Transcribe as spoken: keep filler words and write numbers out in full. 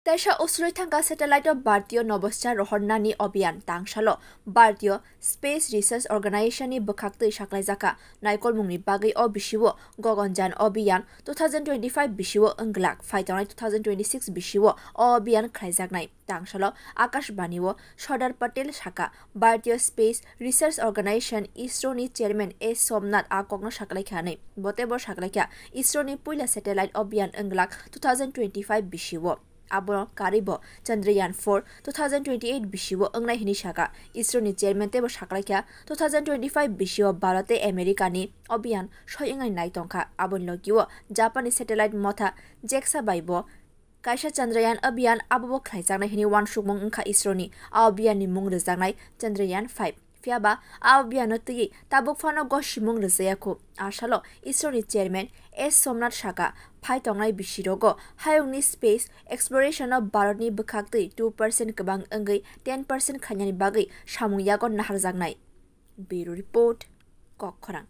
Teisa usrwi thangkha satellite o Bharatiyo Noboscha rohornani obiyan tangsalo Bharatiyo Space Research Organization ni bwkhaktwi saklaijakha naikolmungni bagwi o bisio Goganyaan obiyan two thousand twenty-five bisio wngglak phaitongnai two thousand twenty-six bisio o obiyan khlaijaknai tangsalo Akashbani o Sardar Patel sakha Bharatiyo Space Research Organization isro ni chairman S Somnath a kokno saklaikha hinwi botebo saklaikha isro ni puila satellite obiyan wngglak two thousand twenty-five bisio. Abono karwibo Chandrayaan four two thousand twenty-eight bisio wngnai hinwi sakha isro ni chairman teibo saklaikha two thousand twenty-five bisio Bharat tei America ni obiyan soi wngnai nai tongkha aboni logio Japan ni satellite motha JAXA baibo kaisa Chandrayaan obiyan abobo khlaijaknai hinwi uansukmung wngkha isro ni a obiyan ni mung rwjaknai Chandrayaan five. Phiyaba a abiyano twiwi tabuk phano gosimung rwjayakhu. A salo isro ni chairman S Somnath sakha phaitongnai bisirogo hayungni space exploration o Bharat ni bwkhaktwi two percent kwbang wngwi ten percent khlainani bagwi samung yago naharjaknai. Bureau Report, Kokkhorang.